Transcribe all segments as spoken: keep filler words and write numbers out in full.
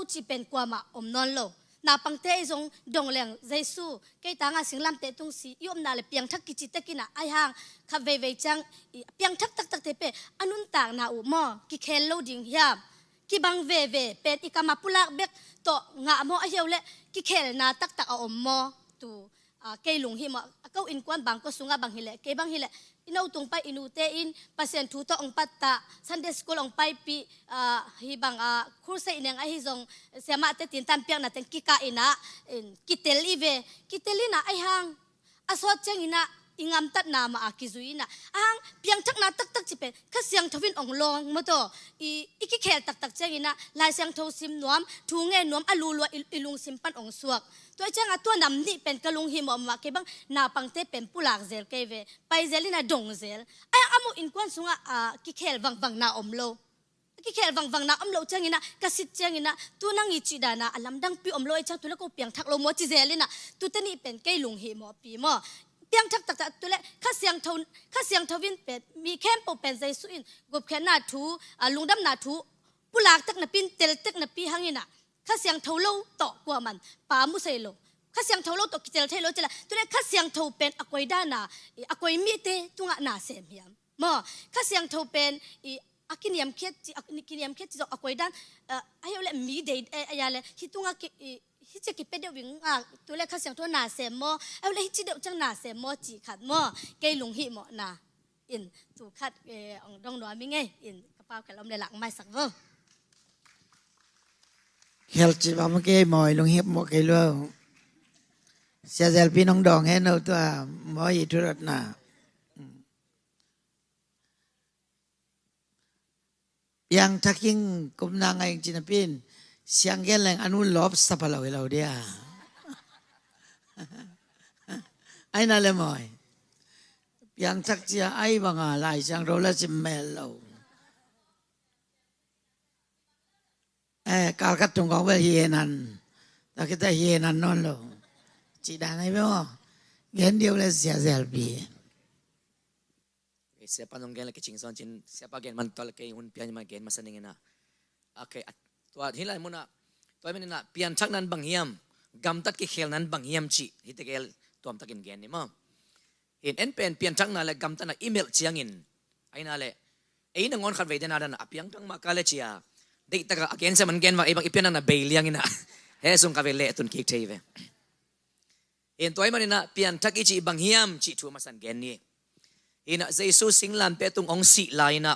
cih pen kuamah om nawn lo. Naupangte i zong dong leng Jesu kei tangah singlamteh tung si i omna le piangthak kici tekinah aihang kha veivei ciang i piangthak taktakte pen a nuntakna uh maw kikhel lo ding hiam? Kibang veve pen i kamah pulak bek tawh ngah maw ahiau le kikhelna taktak a om maw? Tu a, kei lunghimawh a ko innkuan bangkua sungah bang hileh kei bang hileh i no tung pai i nute in Pasian thu tawh ong pattah Sunday school ong paipih, a, hi bang a crusade neng ahi zong siamahte tintan piakna teng kikah inah kitel i ve. Kitel inah aihang a sawt cianginah i ngamtatna mah a kizui inah ahang piangthakna taktak ci pen Kha Siangtho in ong lawng maw taw i, i kikhel taktak cianginah Lai Siangtho sim nuam thu ngen nuam a lulua i, i lungsim pan ong suak. Tua i ciangah tua nam nih pen ka lunghimawh mah kei bang naupangte pen pulak zel kei ve. Pai zel inah dong zel. Ai a muh innkuan sungah a kikhel vangvangna om lo. A kikhel vangvangna om lo cianginah ka sit cianginah tu nang i cih dana a lamdangpi om lo i ciang tu le ko piangthak lo maw ci zel inah tute nih pen kei lunghimawhpi maw. Piangthak taktak tu le Kha Siangtho, Kha Siangtho in pen mi khempeuh pen Jesu in gupkhiatna thu, a, lungdamna thu pulak tak napi in tel tak napi hanginah Kha Siangtho lo tawh kuaman pa musei lo. Kha Siangtho lo tawh kitel thei lo cila. Tule Kha Siangtho pen a koi dana, i, a koi mite tungah na sem hiam? Maw, Kha Siangtho pen i, a kiniamkhiat ci, a kiniamkhiat ci zong a koi dan, a, ahi le mi dei, e, a ya le, hi tungah ki, i, hi cia kipia deuh ing a, tule Kha Siangtho na sem maw? Ahi le hi ci deuh ciang na sem maw? Ci khat maw? Kei lunghimawhna in tu khat, e, ong dong nuam i ngei in ka pau khelh om le lak maisak vo. Khelh ci bang kei maw, lunghimawh kei lua. Sia Zelpi nong dawng he no tua maw i thu dotna. Piangthak ing, kumna ngai ing ci napi in siang gen leng a nu lawp sap a lo hi lo dia. Ai na le mawi. Piangthak cia ai banga Lai Siangtho la sim mel lo. Eh, kalkhat tung kong bel hi henan. Takita hi henan nawn lo. Cih dan ai bel maw. Gen diau le Sia Zelpi. Siapa nong gen la kicing son cin, siapa gen man tol kei hun pian man gen masa ning ina. Okay, tua hi lai muna, tua man ina pianthak nan bang hiam, gamtat kikhel nan bang hiam ci, hi tegel tuam takin gen ni maw. Hin en pen pianthakna le gamtatna i melh ciangin, ai na le, ei nangawn khat vei dena dana a piangthak mah ka le cia, deih taka a gen sia man gen mah ei bang i pianthakna bei liang ina, he sung khat vei leh tun kik thei ve. Hin tua i man ina pianthak i cih bang hiam cih thu masan gen ni. Ina Jesu singlamteh tung ong sih lai ina,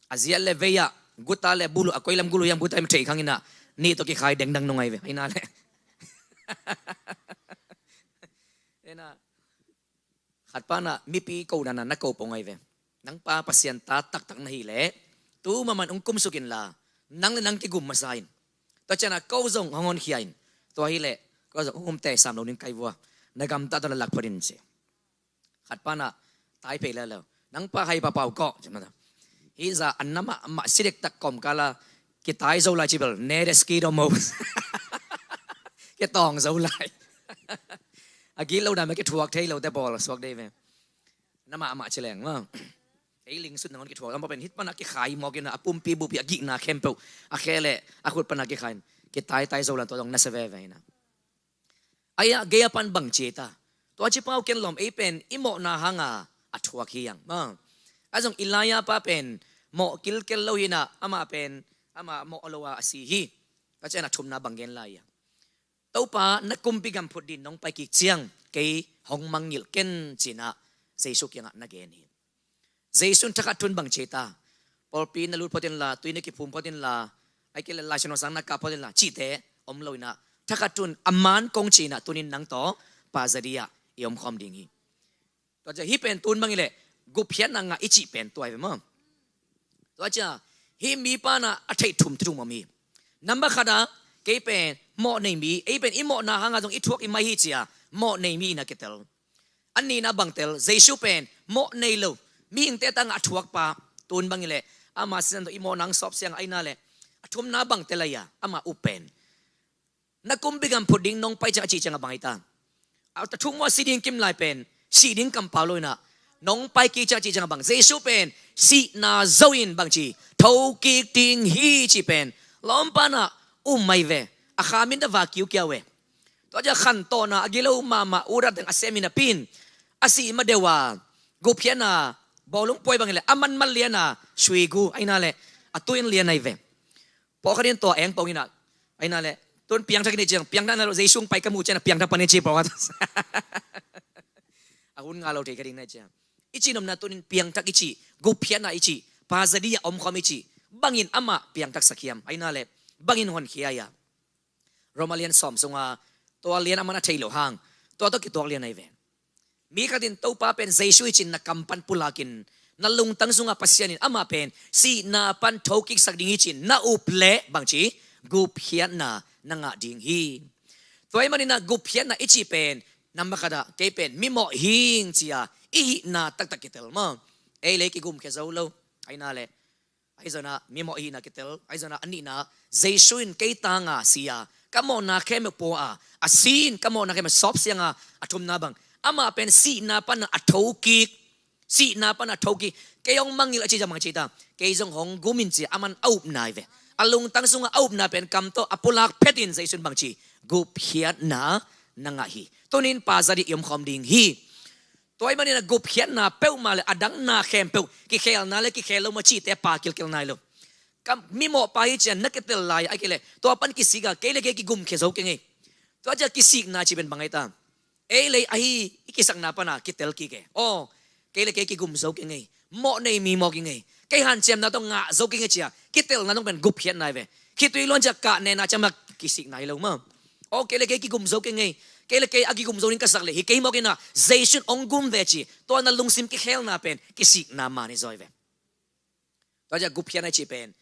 a ziat le vei ah, guta le bulu, a koi lam gulu hiam guta i ma thei khang ina, ni tawh kikhai dengdang nung ai ve, ai na le. Ina, khat pana mipi ko dana na ko pong ai ve. Nang pa Pasian ta taktak na hi le, tu maman ung kumsuk in la, nang le nang kigum masa in. Tua ciana ko zong hong honkhia in. Tua hi le, ko zong hong umte sam lo ning kai vua. Na gamta tua na lak phot in si. Khat pana tai phei le lo. Nang pa hai pa pau ko. Hi za an nama ma sidek tak kom kala kitai zo lai cibel. Ne de ski do mo. Kitawng zo lai. A gilo na me kithuak thei lo te bol suak de ve. Nama ma cileng ma. Ei ling sut nangon kithuak lam pa pen hit pana kikhai mawk ina a pumpi bupi a gihna khempeuh a khe le a khut pana kikhai in kitai tai zo lan tua zong na se veve ina. Ai a gei a pan bang ci ta. Tua ci pau ken lom ei pen i mawhna hanga a thuak hi ang ma. A zong Elijah pa pen mawh kilkel lo hi ina ama pen ama mawh lo a a si hi. Ka cian a thumna bang gen lai a. Topa na kumpi gam phut din nong pai kik ciang kei hong mangngilh ken cina Jesu kiangah na gen hi. Jesu in thakhat thun bang ci ta. Pawlpi na lut phot in la, tui na kiphum phot in la, ai kei le Lai Siangtho sang na kap phot in la cihte om lo ina thakhat thun a man kong cina tunin nang tawh pa zadia i om khawm ding hi. Tua cia hi pen tun bang i le gupkhiatna ngah i cih pen tua hi ve maw. Tua cia hi mi pana a theih thum thum om hi. Number khata kei pen mawh nei mi, ei pen i mawhna hanga zong i thuak i mai hi cia mawh nei mi ina kitel. A nihna bang tel, Jesu pen mawh nei lo mihingte tangah a thuakpa tun bang i le ama sisan tawh i mawhna ang sawp siang aina le a thumna bang tel aia ama up pen. Na kumpi gam phut ding nong pai ciang a cih ciang a bang hi ta. A ta thuk maw si ding kim lai pen si ding kampau lo ina nong pai kik ciang a cih ciang a bang Jesu pen sihna zo in bang ci tho kik ding hi ci pen lawm pana um mai ve. A kham in da va kiukiau ve. Tua ciang khantohna a gilo mahmah udat teng a sem in a pin a sih ma deuh a gupkhiatna bawlung puai bangin le a man man lian a sui gu aina le a tuin lian ai ve. Pawlkhat in tua eng pawng in a aina le tun piangthak in i ciang piangthak na lo Jesu pai ka mu cian a piangthak pan i ci pawlkhat. A hun nga lo thei ka ding na i ciang i ci nopna tunin piangthak i ci gupkhiatna i ci pazadi a omkhawm i ci bangin amah piangthak sakhiam aina le bangin honkhia ia Roma lian sawm sunga tua lian a man a thei lo hang tua tawh kituak lian ai ve. Mi khatin Topa pen Jesu i cin na kam pan pulakin na lungtang sunga Pasian in amah pen sihna pan thokiksak ding i cin na up le bangci gupkhiatna na ngah ding hi. Tua i manin a gupkhiatna i ci pen nambat khat ah kei pen mimawh hing cia i hihna taktak kitel maw. Ei lei kigumkhia zo lo aina le Arizona mimawh ihina kitel Arizona a nihna Jesu in kei tanga sia ka mawhna khempeuh pua a a si in ka mawhna khempeuh sawp sianga a thumna bang amah pen sihna pana a thokik sihna pana a thokik kei hong mangngilh a ci zong bangci ta kei zong hong gum in cia a man a upna hi ve. A lungtang sunga a upna pen kam tawh a pulak phetin Jesu in bangci gupkhiatna na ngah hi. Tunin pazadi i omkhawm ding hi. Tua i manin a gupkhiatna peuhmah le a dangna khempeuh kikhelna le kikhel lo ma cihte pa kilkel nai lo. Ka mimawh pa hi cian na kitel lai a kile tua pan kisika kei le kei kigumkhia zo kei ngei. Tua cia kisikna ci pen bangai ta ei lei ahi i kisakna pana kitel kike aw kei le kei kigum zo kei ngei. Mawh nei mi mawh kei ngei. Kei hanciamna tawh ngah zo kei ngei cia kitelna tawh pen gupkhiatna hi ve. Khitui luan cia kah nena ciama kisikna hi lo ma. Aw kei le kei kigum zo kei ngei. Kei le kei a kigum zo ning ka sak le hi kei mawk ina Jesu in ong gum ve ci tua na lungsim kikhelna pen kisikna mani zawi ve. Tua cia gupkhiatna i ci pen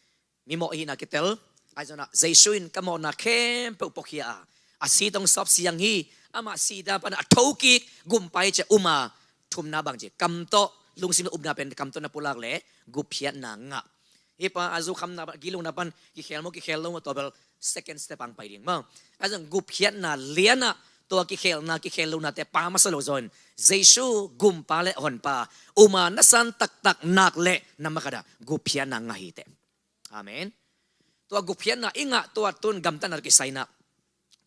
mimawh ihina kitel Arizona Jesu in ka mawhna khempeuh puakhia a a si tong sawp siang hi. Amah sihna pana a thokik gumpa hi cia uma thumna bang ci kam tawh lungsim upna pen kam tawh na pulak le gupkhiatna ngah. Hi pa a zu khamna pan a giluna pan kikhel maw kikhel lo maw tua bel second step ang pai ding maw. A zong gupkhiatna liana tua kikhelna kikhel lonate pa masa lo zawn Jesu gumpa le honpa uma na san taktak nak le na makhata gupkhiatna ngah hi te. Amen. Tua gupkhiatna i ngah tua tun gamtatna kisaina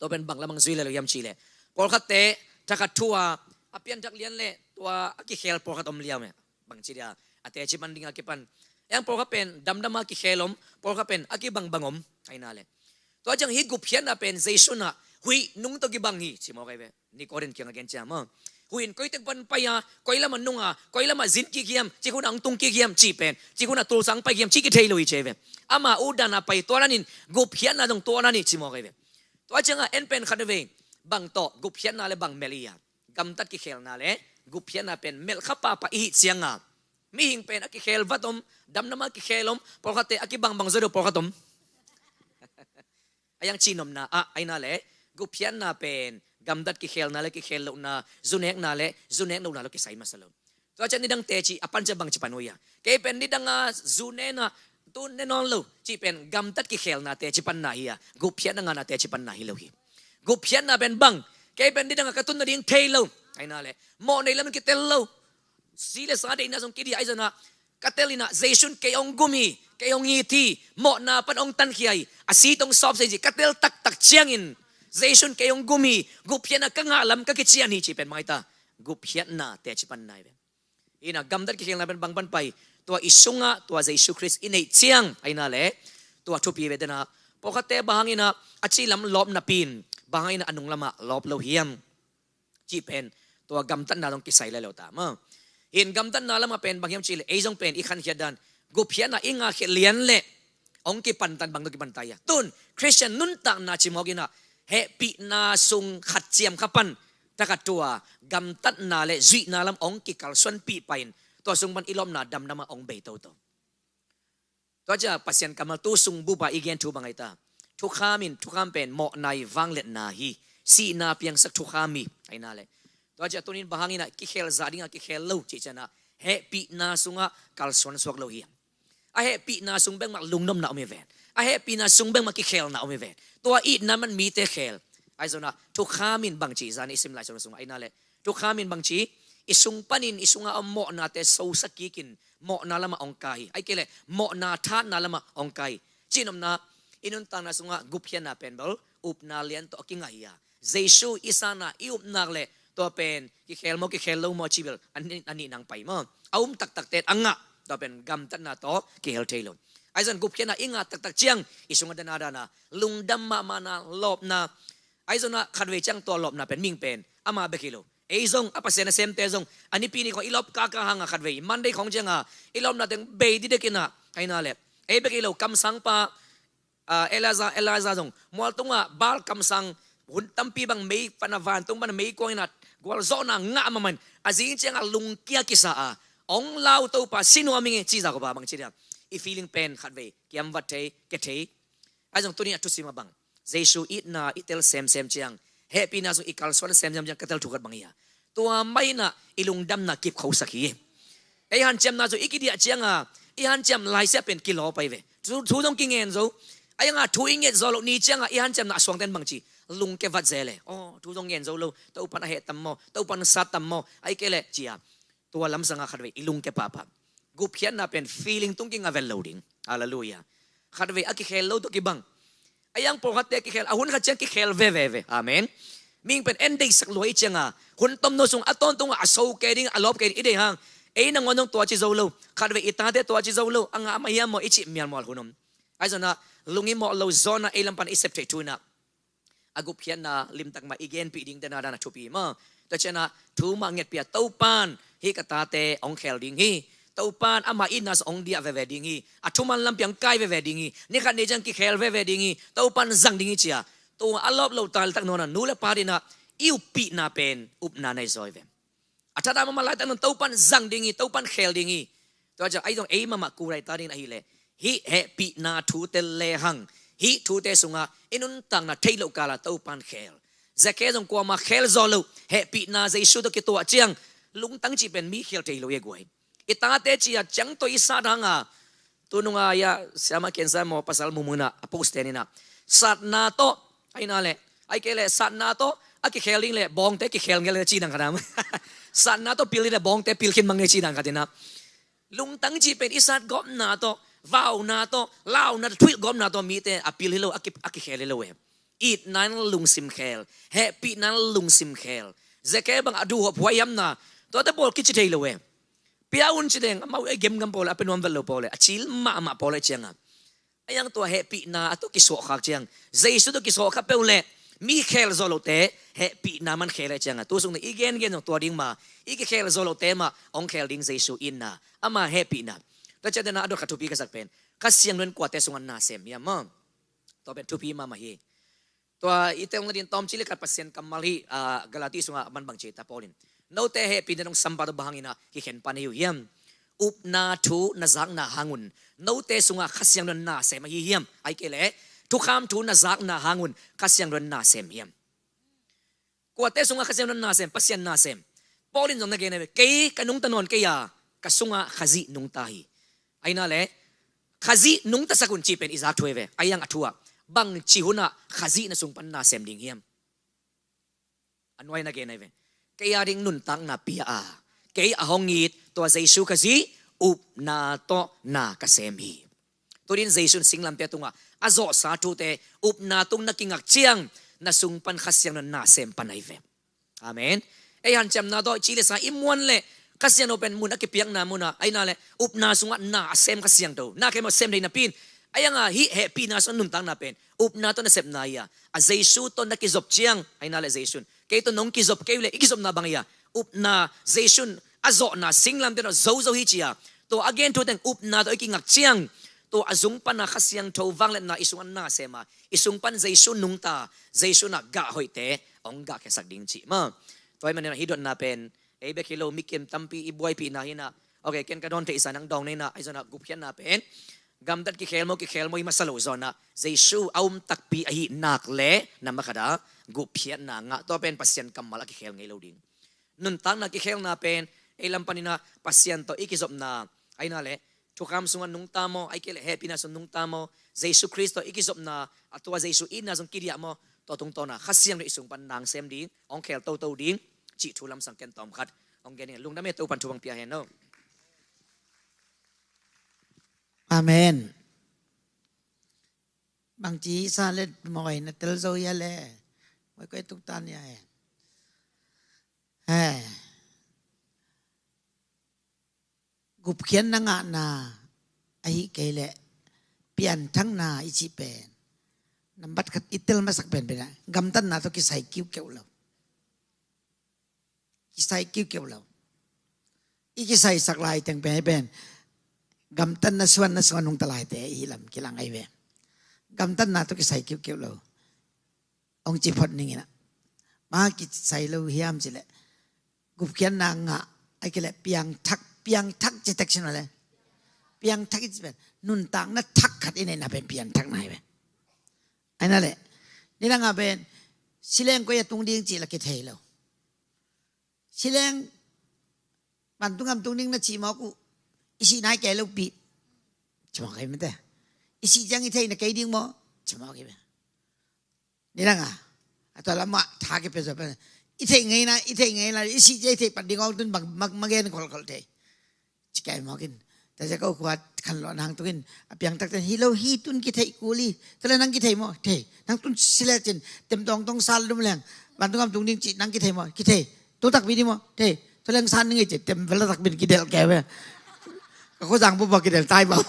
tua pen bang lamang zui le lo hiam ci le pawlkhatte thakhat thu a a pianthak lian le tua a kikhel pawlkhat om liau me bang ci dia a teci pan ding a kipan. Eng pawlkhat pen damdam a kikhel om pawlkhat pen a kibangbang om aina le tua ciang hi gupkhiatna pen Jesu na huih nung tawh kibang hi ci mawk ai ve. Nikodem kiang a gen ciam a huih in koitek pan pai a koi lamah nung a koi lamah zin kik hiam cik hun a hong tung kik hiam ci pen cik hun a tulsang pai hiam ci kithei lo hi ci ai ve. Ama u dan a pai tua lanin gupkhiatna zong tua lani ci mawk ai ve. Tua cianga en pen khat vei bang tawh gupkhiatna le bang melh hi a gamtat kikhelna le gupkhiatna pen melh kha pahpah i hih cianga mihing pen a kikhel vat om damdam a kikhel om pawlkhatte a kibangbang zo deuh pawlkhat om. A yang cihnopna ah aina le gupkhiatna pen gamtat kikhelna le kikhel lohna zunekna le zunek lohna lo kisai masa lo. Tua cian nidang teci a pan cian bang ci pan uh ia kei pen nidanga zunena tu ne nawn lo cih pen gamtat kikhelna teci panna hi a gupkhiatna ngahna teci panna hi lo hi. Gupkhiatna pen bang kei pen nidanga ka tun nading thei lo aina le mawh nei lamin kitel lo si le sa deihna zong kidia aizona ka tel inah Jesu in kei hong gum hi kei hong it hi mawhna pan hong tankhia hi a si tong sawp sei ci ka tel taktak ciangin Jesu in kei hong gum hi gupkhiatna ka ngah lam ka kician hi cih pen bang ai ta gupkhiatna teci panna hi ve. Inah gamtat kikhelna pen bang pan pai tua i sungah tua Jesu Khrist i neih ciang aina le tua thupi ve dena pawlkhatte bang hang inah a ci lam lawp napi in bang hang inah a nung lamah lawp lo hiam cih pen tua gamtatna zong kisai lai lo ta maw. Hin gamtatna lamah pen bang hiam cih le ei zong pen i khankhiat dan gupkhiatna i ngahkhiat lian le hong kipantan bang tawh kipanta ia tun Khristian nuntakna ci mawk inah hehpihna sung khat ciam kha pan takhat tua gamtatna le zuihna lam hong kikalsuanpih pain tua sung pan i lawpna damdam ah hong bei toto. Tua cia Pasian kammal tu sung bupa i gen thu bang ai ta thukham in thukham pen mawhna i vangliatna hi. Sihna piangsak thukham hi aina le tua cia tunin bang hang inah kikhel zah dingah kikhel lo cih cianah hehpihna sungah kalsuan suak lo hi. A hehpihna sung bek mah lungnopna om hi ven a hehpihna sung bek mah kikhelna om hi ven tua itna man mite khel. Aizona thukham in bang cih zan i sim lai sung sung aina le thukham in bang ci i sung panin i sungah om mawhnate sosak kikin mawhna lamah hong kai hi ai kei le mawhna thatna lamah hong kai hi. Cihnopna i nuntakna sungah gupkhiatna pen bel upna lian tawh a kingah hi a, Jesu i sangah i upna leh tua pen kikhel maw kikhel lo maw cih bel a nih, a nih nang pai maw. A um taktak ten a ngah, tua pen gamtatna tawh kihel thei lo. Ahi zongin gupkhiatna i ngah taktak ciang i sungah dana dana lungdam mahmahna, lawpna, ahi zongin khatvei ciang tua lawpna pen mihing pen ama bek hi lo. Ei zong, a Pasian nasemte zong, a nipi ni khawng i lawp kaka hangah khatvei Monday khawng ciangah i lawpna teng bei didek inah, ahi na leh ei bek hi lo, kamsangpa, ah, Elijah, Elijah zong mual tungah Baal kamsang hun tampi bang mei pana vantung pana meikuang inah gualzawhna ngah mahmah in a zing ciangah lungkia kisa a, hong lau Topa, si nuam ing e, ci zah khawng pa bang ci dia. I feeling pen khatvei kiamvat thei, kia thei. Ahi zong tuni a thusim ah bang, Jesu itna i tel semsem ciang, hehpihna sung i kalsuan semsem ciang ka tel thu khat bang hi a, tua mah inah i lungdamna kipkhosak hi. Ei hanciamna sung i kidiah ciangah i hanciam laisiah pen kilaw pai ve. Thu, thu zong kingen zo. Ahi zongin thu i nget zo loh ni ciangah i hanciamna a suangten bang ci, lungkia vat zel e. Aw, thu zong ngen zo lo, Topan a heh tam maw, Topan sat tam maw, ahi kei leh ci a, tua lamsangah khatvei i lungkia pahpah. Gupkhiatna pen feeling tung kingah vet lo ding. Halleluiah. Khatvei a kikhel lo tawh kibang. A yang pawlkhatte kikhel, a hun khat ciang kikhel veve ve. Amen. Mihing pen en deihsak lua i ciangah hun tomno sung a tawntungah a so kei ding, a lawp kei ding i deih hang, ei nangawn zong tua ci zo lo, khatvei i tate tua ci zo lo, a ngah mah hiam maw i cih mialmual hun om. Ahi zongin lung i mawh lo zawnah ei lam pan i sep theih thu inah a gupkhiatna limtak mah i genpih ding dana dana thupi maw. Tua ciangah thu mah ngetpih a, Topan hih ka tate hong khel ding hi, Topan ama itna sung hong diah veve ding hi, a thuman lampi hong kai veve ding hi, ni khat ni ciang kikhel veve ding hi, Topan zang ding hi ci a, tua a lawp lo taltak nawn a nu le pa dinah i uppihna pen upna nei zaw hi ve. A thatang mahmah laitak nawn Topan zang ding hi, Topan khel ding hi. Tua ciang ahi zong ei mahmah kulai ta ding ahih leh hih hehpihna thu tel lehang, hih thute sungah i nuntakna theih loh kalah Topan khel. Zake zong kuamah khel zaw loh, hehpihna Jesu tawh kituah ciang lungtang cih pen mi khel thei lo hi a guai. I tate ci a ciang tawh i sat hangah, tu nunga ia siama kensa maw pasal mumun ah a post ten inah satna tawh, ahi na leh, ahi kei leh satna tawh a kikhel ding leh bawngte kikhel ngel ci nang khat a, satna tawh pil ding leh bawngte pil khin mang ne ci nang khat inah, lungtang cih pen i sat gawpna tawh, vauna tawh, launa tawh, thuhilh gawpna tawh mite a pil hi lo, a ki, a kikhel hi lo e. Itna in lungsim khel, hehpihna in lungsim khel. Zake bang a duhhuap huaihiamna, tuate pawl kici thei lo e. Pia un ci deng, amau ei gemgam pawl a pia nuam vet lo pawl e, a cil mahmah pawl e ciangah, a yang tua hehpihna a tawh kisuahkhak ciang, Jesu tawh kisuahkhak peuh leh mi khel zawh lohte hehpihna man khel e ciangah, tu sung i gengen zong tua ding mah, i kikhel zawh lohte mah hong khel ding Jesu itna, ama hehpihna. Tua ciang dena a dot khat thupi ka sak pen, Kha Siangtho in kuate sungah na sem hiam maw? Tua pen thupi mahmah hi. Tua i telna ding tawmcik le khat Pasian kammal hi, ah, Galati sungah a man bang ci ta, Paul in, note hehpihna in hong sampa tawh bang hangin ah kikhen pan ahi uh hiam? Upna thu na zakna hangun note sungah Kha Siangtho in na sem ahi hiam? Ahih kei leh thukham thu na zakna hangun Kha Siangtho in na sem hiam? Kuate sungah Kha Siangtho in na sem? Pasian na sem. Paul in zong na gen ahi ve, kei ka nungta nawn kei a, ka sungah Khazih nungta hi. Ahi na leh Khazih nungtasak un cih pen i zak thu ahi ve. Ahi hang a thu ah, bangci hunah Khazih na sung pan na sem ding hiam? A nuai na gen ahi ve. Kei a ding nuntakna pia a, kei a hong it tua Jesu Khazih upna tawh na ka sem hi. Tunin Jesu in singlamteh tungah a zawhsa thute upna tung na kingak ciang, na sung pan Kha Siangtho in na sem pan ahi ve. Amen. Ei hanciamna tawh ci le sa i muan leh Kha Siangtho pen mun a kipiakna munah, ahi na leh upna sungah na a sem Kha Siangtho, na kei mah sem thei napi in, ahi hang a hih hehpihna sungah nuntakna pen upna tawh na sepna hi a, a Jesu tawh na kizop ciang, ahi na leh Jesu in kei tawh nong kizop kei uh leh i kizopna bang hi a, upna Jesu in a zawhna singlamteh tawh zozo hi ci a, tua a gen thu teng upna tawh i kingak ciang, tua a zung pana Kha Siangtho vangliatna i sungah na sem a, i sung pan Jesu nungta, Jesu in ah gah hoihte hong gahkhiasak ding cih maw. Tua ahih manin ah hih dotna pen ei bek hi lo, mikim tampi i buaipihna hi in ah, okay, ken ka dawn theihsa, nang dawng ni in ah, ahi zongin ah gupkhiatna pen gamtat kikhel maw, kikhel maw hi masa lo zongin ah, Jesu a um takpi ahih nak leh na masa khat ah gupkhiatna ngah, tua pen Pasian kammal a kikhel ngei lo ding. Nuntakna kikhelna pen ei lam panin ah Pasian tawh i kizopna, ahi na leh thukham sungah nungta maw, ahih kei leh hehpihna sung nungta maw, Jesu Khrist tawh i kizopna, a tua Jesu itna sung kidiah maw, tua tungtawn ah Kha Siangtho i sung pan na hong sem ding, hong khel toto ding cih thu lamsang ken tawmkhat hong gen ing. Lungdam e, Topan thu hong pia hen aw. Amen. Bangci sa le mawi na tel zo hia le? Mawi koi tuk tan hia he. He. Gupkhiatna ngahna ahi kei le pianthakna i cih pen nambat khat i tel masak pen pen a gamtatna tawh kisai kiukiau lo. Kisai kiukiau lo. I kisaisak lai teng pen pen gamtatna suanna suan nungta laite i lam kilang ai ve. Gamtatna tawh kisai kiukiau lo. Ong ci phot ning in a, ma kisai lo hiam ci le gupkhiatna ngah ai kei le piangthak, piangthak ci tek sin le piangthak i ci pen nuntakna thak khat i neihna pen pianthakna hi ve. Aina le nidang a pen sileng koi a tung ding ci la kithei lo. Sileng vantung gam tung ding na cih mawk uh, i sih nai kei lo pi. Ci mawk kei mate. I sih ciang i thei na kei ding maw? Ci mawk kei mate. Nidang a, a tua lamah tha kei pe zo pe. I thei ngei na, i thei ngei na, i sih ciang i thei pat ding awng tun bang ma gen kholkhol thei. Ci kai mawk in. Tua zia ko khua khan lo nang tung in a piangthak ten hi lo hi tun kithei kul hi. Tua le nang kithei maw? Thei. Nang tun si le cin tem tawngtawng sal dum leng vantung gam tung ding ci nang kithei maw? Kithei. Tu tak pi di maw? Thei. Tua leng san ning i ci tem vela tak bin kidelh kei ve. Ka khua zang pu pa kidelh tai ba.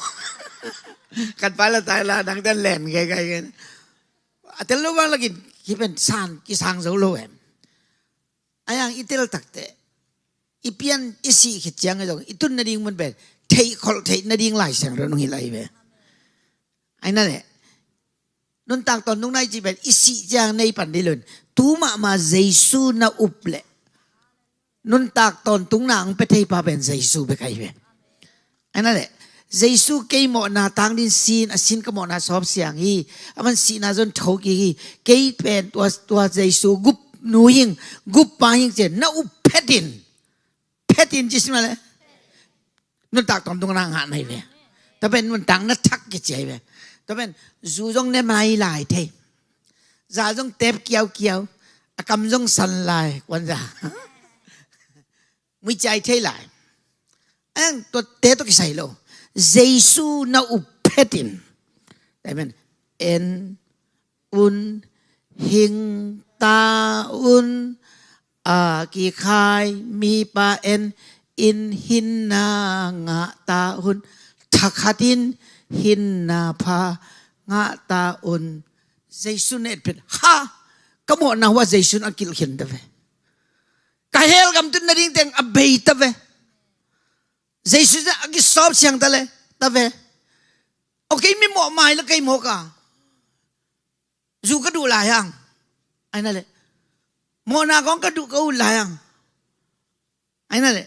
Kan pai la tai la nang ten len kei kei kei. A tel lo bang lakin kipen san kisang zo lo em. A yang i tel takte i pian i sih khit ciang i zong i tun nading mun pen theih kholh theih nading Lai Siangtho nung hi lai ve. Aina le nuntak tawntung na i cih pen i sih ciang nei pan dih lun tu mahmah Jesu na up le nuntak tawntung na ang pe thei pa pen Jesu bek ai ve. Aina le Jesu kei mawhna tang din sin a sin ka mawhna sawp siang hi. A man sihna zon tho ki hi. Kei pen tua, tua Jesu gup nu hing gup pa hing cin na up phetin phetin ci sima le nuntak tawntung na ngah nai ve. Tua pen nuntak na thak ki ciai ve. Tua pen zu zong ne mai lai thei. Za zong tep kiau kiau. A kam zong san lai kuan za. Mui ciai thei lai. Ang tua te tua kisai lo. Jesu na up phetin. Amen. En un hing ta un a kikhai mipa en in hinna ngah ta un thakhatin hinna pha ngah ta un. Jesu na et phet ha ka mawhna hua Jesu na kilkhin ta ve. Ka hel gam tun na ding teng a bei ta ve. Jesu a kisawp siang ta le ta ve. O kei mi mawh mai la kei mawk a zu ka duh lai hang. Aina le mawhna kong ka duh ka ut lai hang. Aina le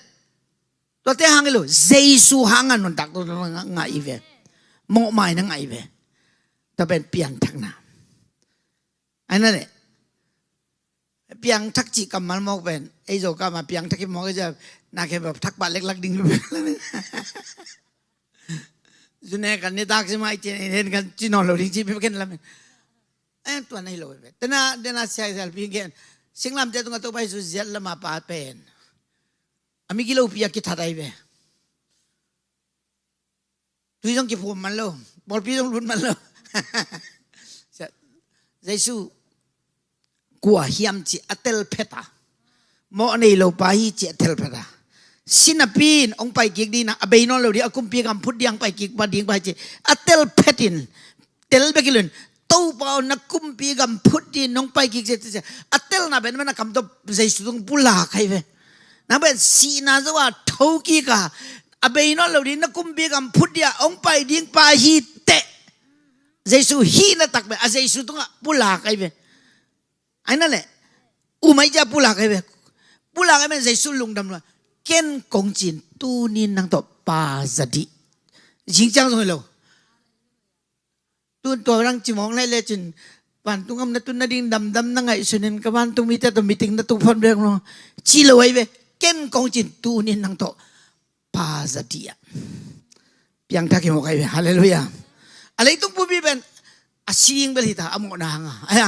tuate hang i lo Jesu hang a nuntak tu ngai ve. Mawh mai na ngai ve. Tua pen piangthakna. Aina le piangthak cih kammal mawk pen ei zo kama piangthak i mawk i zia na khe thak pah leklak ding. Zune kan nitak si mai cin en kan ci nawn lo ding ci pi ken lam. Eh tua na hi lo ve. Tena dena siai sal pi ken singlamte tunga Topa Jesu ziat lama pa pen a mi gilo pi a kithat ai ve. Tui zong kiphum man lo. Bawlpi zong lut man lo. Jesu kua hiam ci a tel phet a mawh nei lo pa hi ci a tel phet a sinapi in hong pai kik dina a bei nawn lo di a kumpi gam phut diang pai kik pa ding pa hi ci a tel phet in tel bek i lun Topa aw na kumpi gam phut din nong pai kik zia a telna ben man a kam tawh Jesu tung pulak hai ve. Nang ben sihna zo a tho kik a a bei nawn lo din na kumpi gam phut dia hong pai ding pa hi teh Jesu hihna tak ben a Jesu tungah pulak hai ve. Aina le umai cia pulak hai ve. Pulak hai ben Jesu lungdam lo ken kong cin tunin nang tawh pa za dih. Zingciang zong hi lo. Tun tua rang cimawng lai lecin vantung am na tun nading damdam na ngaihsunin ka vantung mite tawh meeting na tuk phon bek maw? Ci lo ahi ve. Ken kong cin tunin nang tawh pa za dih a piangthak hi mawk ahi ve. Halleluiah. A leitung pumpi pen a sing bel hita a mawhna hanga ahi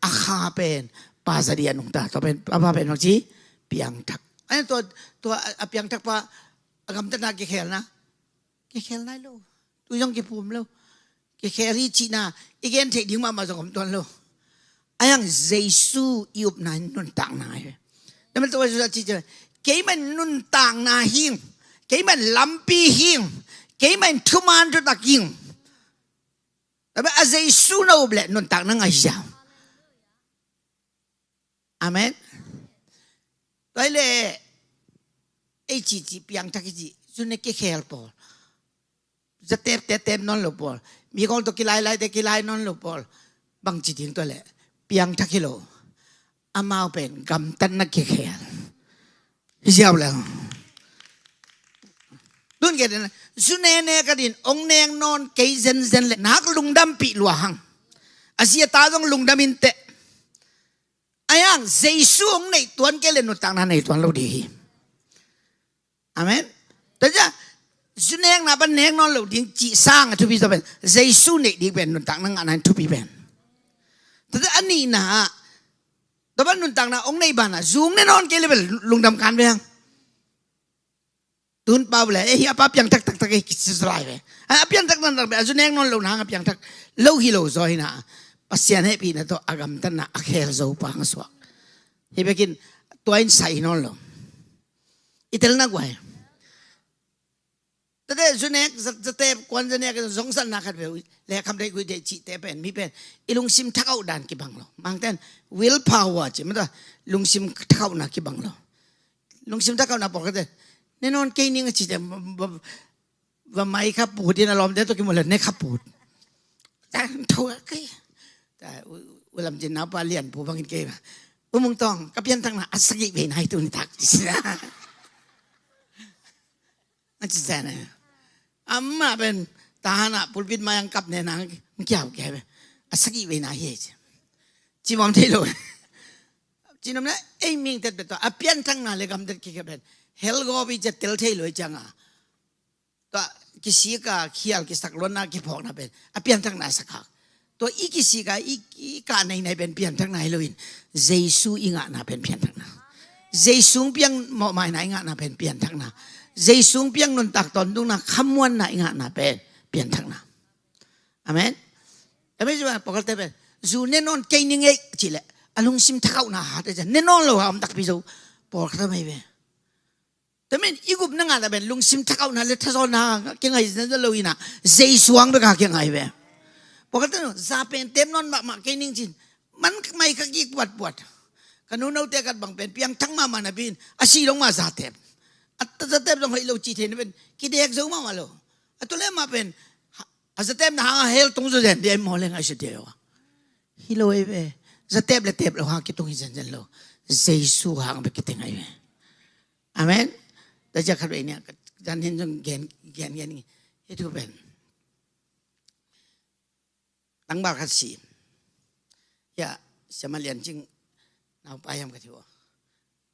a kha pen pa za dih a nungta tua pen a pa pen makci piangthak ahi tua tua a piangthak pa a gamtatna kikhelna kikhel nai lo. Tui zong kiphum lo. I khel hi cihna i gen theih ding mahmah zong om tuan lo. Ahi hang Jesu i upna in nuntakna hi. Nama tua Jesu a ci cia, keimah in nuntakna hing, keimah in lampi hing, keimah in thuman thutak hing. Tua bek a Jesu na up leh nuntakna ngah hi sia. Amen. Tua hi leh ei cihcih piangthak hi cih, zu ne kikhel pawl, zatep tetep nawn lo pawl, mi khawng tawh kilailaite kilai nawn lo pawl, bangci ding tua leh piangthak hi lo. Amau pen gamtatna kikhel hi ziau leng. Tun ke den zu nene ka din ong neng nawn kei zenzen leh nak lungdampih lua hang. A zi a ta zong lungdam inteh. Ahi hang Jesu hong neih tuan kei leh nuntakna nei tuan lo ding hi. Amen. Tua ciang zu nekna pan nek nawn lo ding cih sang a thupi zaw pen Jesu neih ding pen nuntakna ngahna in thupi pen. Tua ciang a nihna ah, tua pan nuntakna hong neih banah zu hong ne nawn kei leh pen lungdam kan ve hang. Tun pau le, eh, hi a pa piangthak taktak eh, kici lai ve. A piangthak taktak ve, a zu nek nawn lo na hang a piangthak lo hi lo zaw hi na. Pasian hehpihna tawh a gamtatna a khel zo pa hang suak. Hi bekin tua in sai nawn lo. I telna guai. Tate zu nek, za-, zatep, kuan za nek, zong sanna khat ve, le kham dei gui dei cihte pen, mi pen, i lungsim thakauh dan kibang lo. Mangten, will power ci, mata, lungsim thakauhna kibang lo. Lungsim thakauhna pawlkhatte, ne nawn kei ning a cite, va, va, va mai kha put in a lawmte tawh kimu le ne kha put. Ta, tho a kei. Ta, u, u lam cin naupa lian pu bangin kei ma. U Mung Tawng, ka pianthakna a sagih vei nai tuni tak. A ci cia ne. Amah pen, ta hana pulpit mai ang kap ne nang, kiau kei ve. A sagih vei nai hi ci. Ci mawm thei lo. Cinom na, ei ming tet bet tawh, a pianthakna le gamtat kikep bet. Hel gawp i cia tel thei lo i cianga. Tua kisik a khial kisak luanna kiphawkna pen. A pianthakna a sak hak. Tua i kisik a i, i kah neinai pen pianthakna hi loin. Jesu i ngahna pen pianthakna. Jesu piang mawhmaina i ngahna pen pianthakna. Jesu piang nuntak tawntungna khamuanna i ngahna pen pianthakna. Amen. Amen. Zu pawlkhatte pen. Zu ne nawn kei ning ei ci le. A lungsim thakauhna hat e cia. Ne nawn lo ha om takpi zo. Pawlkhat a mai ve. Tua men i gupna ngah ta pen lungsim thakauhna le thazawhna kingai zan lo ina. Jesu hang bek a kingai ve. Pawlkhatte no, za pen tem nawn mahmah kei ning cin. Man mai ka kik puatpuat. Ka nunote kat bang pen piangthak mahmah na bin. A si dong mah zatep. A zatep dong hoih lo ci thei na pen. Kidek zo mahmah lo. A tu le mah pen. A zatepna hang a hel tung zo zen dia maw le ngai su dia. Hi lo ei ve. Zatep le tep lo hang kitung hi zenzen lo. Jesu hang bek kiting ai ve. Amen. Ta cia khat ve nia, jan hin zong gen, gen, gen. Hi tu pen. Tangval khat si. Ya, siama lian cing. Naupa hiam ka thei uh.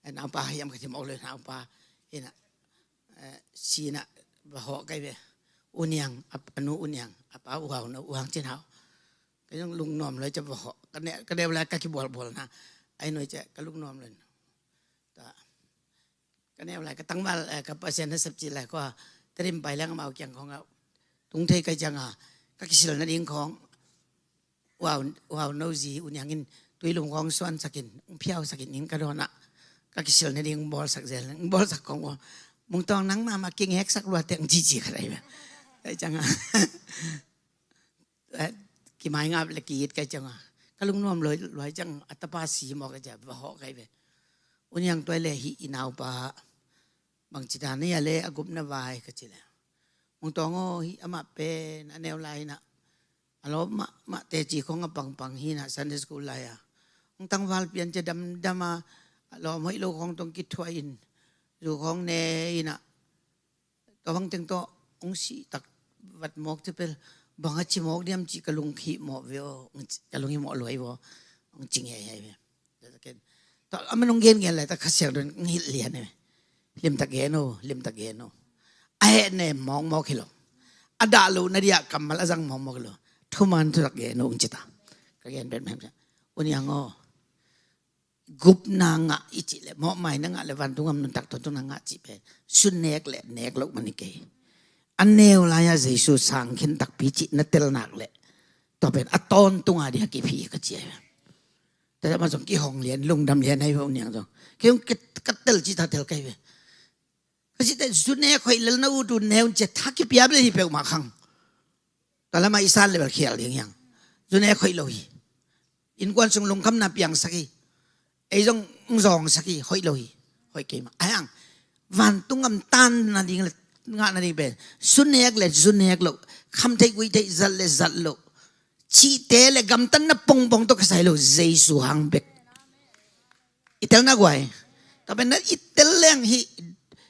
Eh, naupa hiam ka thei mawk lo naupa. Hina. Eh, sina va hawh kai ve. U Niang, a, a nu U Niang. A pa U Hau no, U Hang Cin Hau. Ka zong lungnuam lo cia va hawh. Ka ne, ka neu lai ka kibualbual na. Ai noi cia, ka lungnuam lo. Ta. Ka neu lai ka tangval, eh, ka Pasian na sepci lai kua, Tedim pai leng amau kiang khawng ah tung thei kai cianga, ka kisil nading khawng, wow, wow, no zi U Niang in tui lum khawng suansakin, hong phiausakin in ka dawnah, ka kisil nading bawlsak zel, bawlsak khawng ua, Mung Tawng nang mahmah kingeksak lua teng cici ka dai bia. Kai cianga. Eh, kimaingap le ki-it kai cianga. Ka lungnuam luai, luai ciang a tapa si maw ka cia, va hawh kai ve. U Niang tuai le hih i naupa. Bangci dan hia le a gupna vai ka ci le. Mung Tawng aw hih amah pen a neu lai na. A lawm mahmah teci khawng a pangpang hi na Sunday school lai a. Hong tangval pian cia damdam a. A lawm hoih lo khawng tawng kithuah in. Zu khawng ne hi na. Tua bang teng tawh hong sih tak vat mawk cia pel, bang a ci mawk diam cih ka lung hih mawh ve aw, hong ci, ka lung hih mawh luai ve aw, hong ci ngei hai ve. Tua a man hong gen gen lai ta Kha Siangtho in hong hilh lian ve. Limtak gen aw, limtak gen aw. A heh nem mawkmawk hi lo. A dah lohna dia kammal a zang mawkmawk hi lo. Thuman thutak gen aw hong ci ta. Ka gen pen mem cia. U Niang aw. Gupna ngah i cih le, mawhmaina ngah le, vantung gam nuntak tawntungna ngah cih pen, sun nek le nek loh man hi kei. A neu lai-a Jesu sang khin takpi cih na tel nak le, Tua pen a tawntung a dia kiphi ka ci a hi ve. Tua mah zong kihong lian, lungdam lian a hi ve, u Niang zong. Kei zong ka, ka tel ci ta tel ka hi ve. Ka ci te, zu nek hoih lel na ut un ne un ci a, tha kipia bel hi peuhmah khang. Tua lamah i san le bel khial ding hiang. Zu nek hoih lo hi. Innkuan sung lungkhamna piangsak hi. Ei zong hong zawngsak hi, hoih lo hi. Hoih kei mah. Ahi hang, vantung gam tan nading le ngah nading pen, zu nek le zu nek loh, kham theih guih theih, zat le zat loh, cihte le gamtatna pongpong tawh kisai lo, Jesu hang bek. I telna guai. Tua pen na i tel leng hih,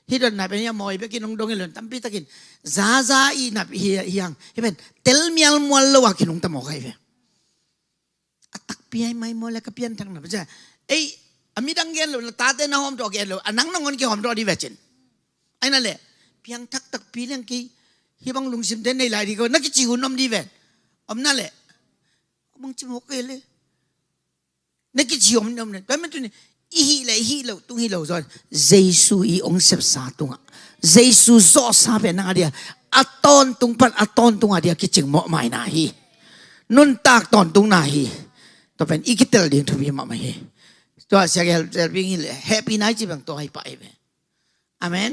hih dotna pen hih a mawi bekin hong dong hi lo in, tampi takin zaza i nap hi, hi hang. Hih pen tel mialmual lo a kinungta mawk ahi ve. A takpi ai mai maw le ka pianthakna, cia. Ei, a midang gen lo, na tate na hawm tawh gen lo, a nang nangawn kihawm tawh dih ve cin. Ahi na le, piangthak takpi leng kei, hih bang lungsimte nei lai dih ko, na kici hun om dih ve. Om na le, bang ci mawk kei le. Na kici om, om ne. Tua men tu ni, i hih le, i hih lo, tung hi lo zaw. Jesu i hong sepsa tungah, Jesu zawhsa pen nang a dia, a tawntung pan a tawntung a dia kicing mawh mai na hi. Nuntak tawntungna hi. Tua pen i kitel ding thupi mahmah hi. Tua sia gel tel bing hi le, hehpihna i ci bang tua hi pah hi ve. Amen.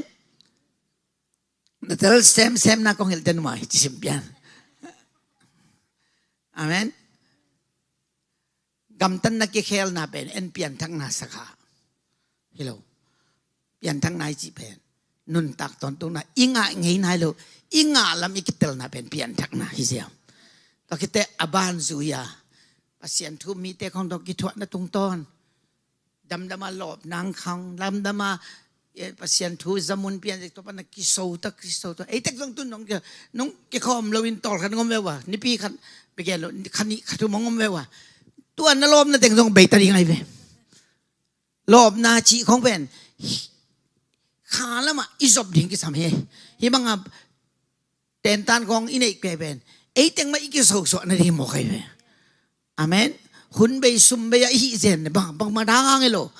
Na tel semsem na kong hilh ten mai ci sim pian. Amen. Gamtatna kikhelna pen en pianthakna sakha hi lo. Pianthakna i cih pen nuntak tawntungna, i ngah ngei nai lo, i ngah lam i kitelna pen pianthakna hi ziau. Tua khit teh a ban zui a, Pasian thu mite khong tawh kithuahna tungtawn, damdama lawpna ang khang, damdama, eh, Pasian thu zamun pian zik tua pan a kiso ta, kiso ta. Ei tek zong tun nong ki, nong kikhawm lo in tawlkhat ngom ve ua, nipi khat bia gen lo, khat nih khat thum ngom ve ua. Tua na lawpna teng zong bei ta ding ahi ve. Lawpna cih khong pen kha lamah i zop ding kisam hi. Hih banga tentan khong i neih kei pen ei teng mah i kisosuah nading mawk ahi ve. Amen. Hun bei sum bei a i hih zen bang, bangmah dang ang hi lo.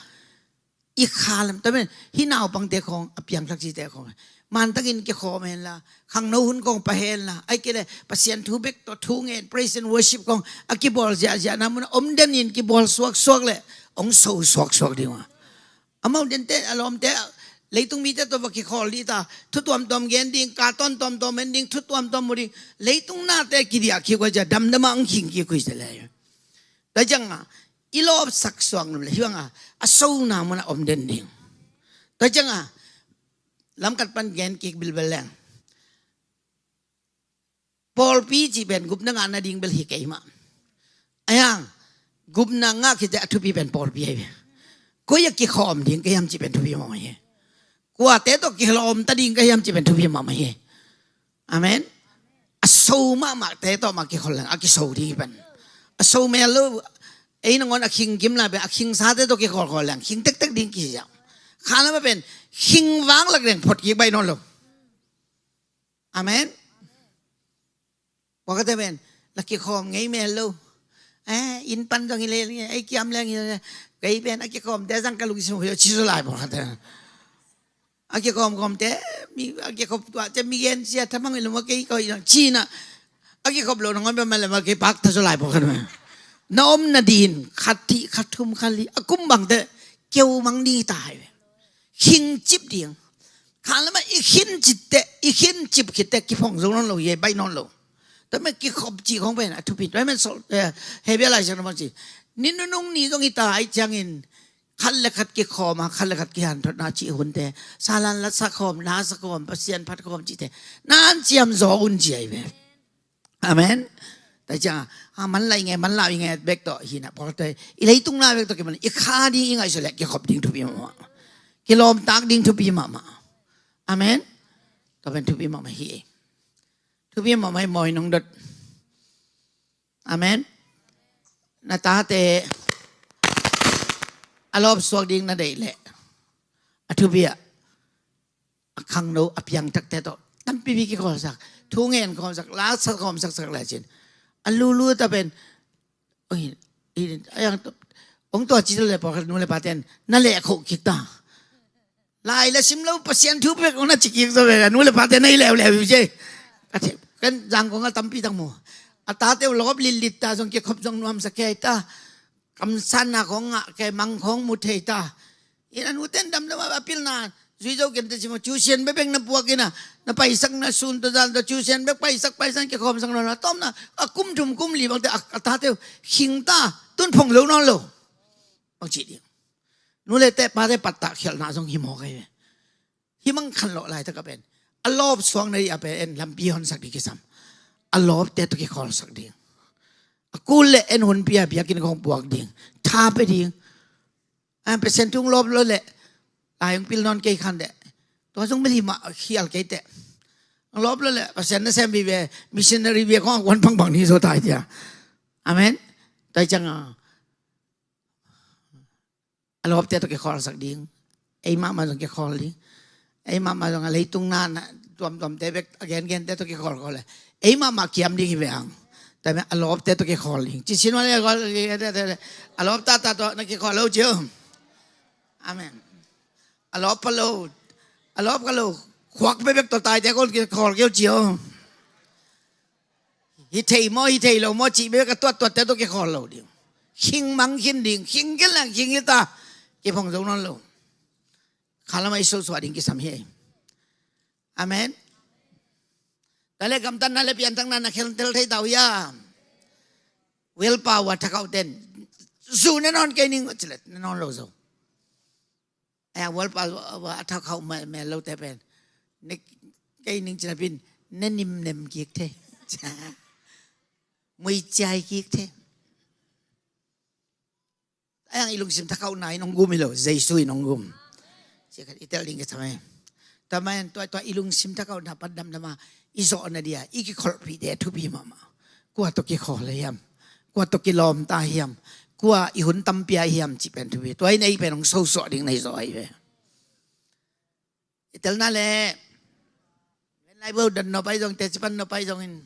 I kha lam, tua pen hih naupangte khong, a piangthak cite khong mantakin kikhawm hen la, khangno hun khong pah hen la, ahih kei leh Pasian thu bek tawh thu ngen, praise and worship khong a kibawl ziahziahna mun a om den in kibawl suaksuak leh hong so suaksuak ding uh a. Amau dente, a lawmte, leitung mite tawh va kikhawl dih ta, thu tuamtuam gen ding, ka tawntuam tuam en ding, thu tuamtuam mu ding, leitung nate kidiah kik uh a, damdama hong khing kik uh hi se le. Tua ciangah i lawpsak suak nuam le hi bangah a sona munah om den ding. Tua ciangah lamkat pan gen kik bilbel leng, pawlpi cih pen gupna ngah nading bel hi kei mah. Ahi hang gupna ngah khit teh a thupi pen pawlpi ahi ve. Koi a kikhawm ding ka hiam cih pen thupi mawh hi. Kuate tawh kilawm ta ding ka hiam cih pen thupi mahmah hi. Amen. A so mahmahte tawh mah kikhol leng a kiso ding hi pen. A so mel lo, ei nangawn a khing kim lai pen a khingsate tawh kikholkhol leng khing tektek ding kihi ziau. Kha lamah pen khing vang lak leng phot kik baih nawn lo. Amen. Pawlkhatte pen la kikhawm ngei mel lo. Eh, inn pan zong hi lel ngei, ei kiam leng hi lel ngei. Kei pen a kikhawmte zang ka lungsim uh hi lo ci zaw lai pawlkhatte. A kikhawmkhawmte, mi a kikhop tuahte mi gen sia thamang hi lo mah kei ko hi lo ci-in ah. A kikhop lo nangawn pen mah le mah kei pak ta zaw lai pawlkhat mah. Na om nading khat thih khat thum khat li a kum bangte keu mang ding hi ta hi ve. Khingcip ding. Kha lamah i khincip teh, i khincip khit teh kiphong zo nawn lo hi, baih nawn lo. Tua mah kikhop cih khong pen a thupi. Tua mah Hebru Lai Siangtho mah ci, ni nunung ni zong hi ta ahih ciangin khat le khat kikhawm a, khat le khat kihanthotna cih hunte, salan latsak khawm, latsak khawm, Pasian phat khawm cihte na hanciam zaw un ci ahi ve. Amen. Tua ciang a, manlah i nge, manlah i nge bek tawh hi na, pawlkhatte i leitung na bek tawh kiman i kha ding i ngaihsut leh kikhop ding thupi mahmah. Kilawmtak ding thupi mahmah. Amen. Tua pen thupi mahmah hi. Thupi mahmah hi, mawi nong dot. Amen. Na tate a lawpsuak ding na deih leh a thupi ah a khangno a piangthakte tawh tampipi kikhawlsak, thu ngen khawmsak, latsak khawmsak sak lecin a lulu ta pen, oi, i, a yang tawh hong tua ci le pawlkhat nu le paten na leh khoh kik ta. Lai la sim lo, Pasian thu pek hong na ci kik zaw ve, a nu le pate na hi leuleu hi uh ci. Ka thei, kan zang kong a tampi tak mu. A tate uh lawp litlit ta zong kikhop zong nuamsa kei ta. Kamsanna khawng ngah kei, mang khawng mu thei ta. Ina nute in damdam a pilna zui zo kei in te ci maw, tuition bekbek na puak ina, na paisak na sun tawh zan tawh tuition bek paisak paisak kikhawmsak nawn lo. A tawpna a kum thum kum li bangte a, a tate uh khing ta, tun phong zo nawn lo. Bang ci ding. Nu le te pate pattah khialhna zong hi mawk ahi ve. Hih mang khanlawh laitak a pen a lawp suak na dih a pen en lampi honsak dih kisam. A lawpte tawh kikhawlsak ding. A kul le en hunpi a biakinn khawng puak ding. Tha pe ding. A Pasian thu hong lawp lo le lai hong pil nawn kei khan deh. Tua zong mel himah khial kei teh. Hong lawp lo le Pasian nasem vive, missionary vive khawng a kuan pangbang ni zo tai tia. Amen. Tai ciang a a lawpte tawh kikhawlsak ding. Ei mahmah zong kikhawl ding. Ei mahmah zong a leitung na na tuamtuamte bek a gengente tawh kikhawlkhawl le ei mahmah kiam ding hi ve ang. Tua mah a lawpte tawh kikhawl ding. Ci sin mah le a lawp tata tawh na kikhawl lo cio. Amen. A lawp pha lo. A lawp kha lo. Khuak bekbek tawh taite kong kikhawl kei uh cio. Hi thei maw, hi thei lo maw cih bek a tuattuatte tawh kikhawl lo ding. Khing mang khin ding, khing khin lang khing hi ta. Kiphong zo nawn lo. Khalam ah i sosuah ding kisam hi. Amen. Tua le gamtatna le pianthakna na khentel thei ta uh hiam? Willpower, thakhauh ten zu ne nawn kei ning ci le ne nawn lo zo. Ai a willpower a thakhauh mel lote pen ne kei ning ci napi in ne nimnem kik thei. Mui ciai kik thei. Ai ang i lungsim thakhauhna in hong gum hi lo, Jesu in hong gum. Ci khat i tel ding kisam hi. Tua mah in tua, tua i lungsim thakhauhna pan damdam a i zawhna ding a i kikholhpihte thupi mahmah. Kua tawh kikhawl hiam? Kua tawh kilawm ta hiam? Kua i hun tampi a hiam cih pen thupi. Tua in ei pen hong sosuah ding na hi zaw ahi ve. I telna le ven lai bo dan nop ahi zong, teci pan nop ahi zongin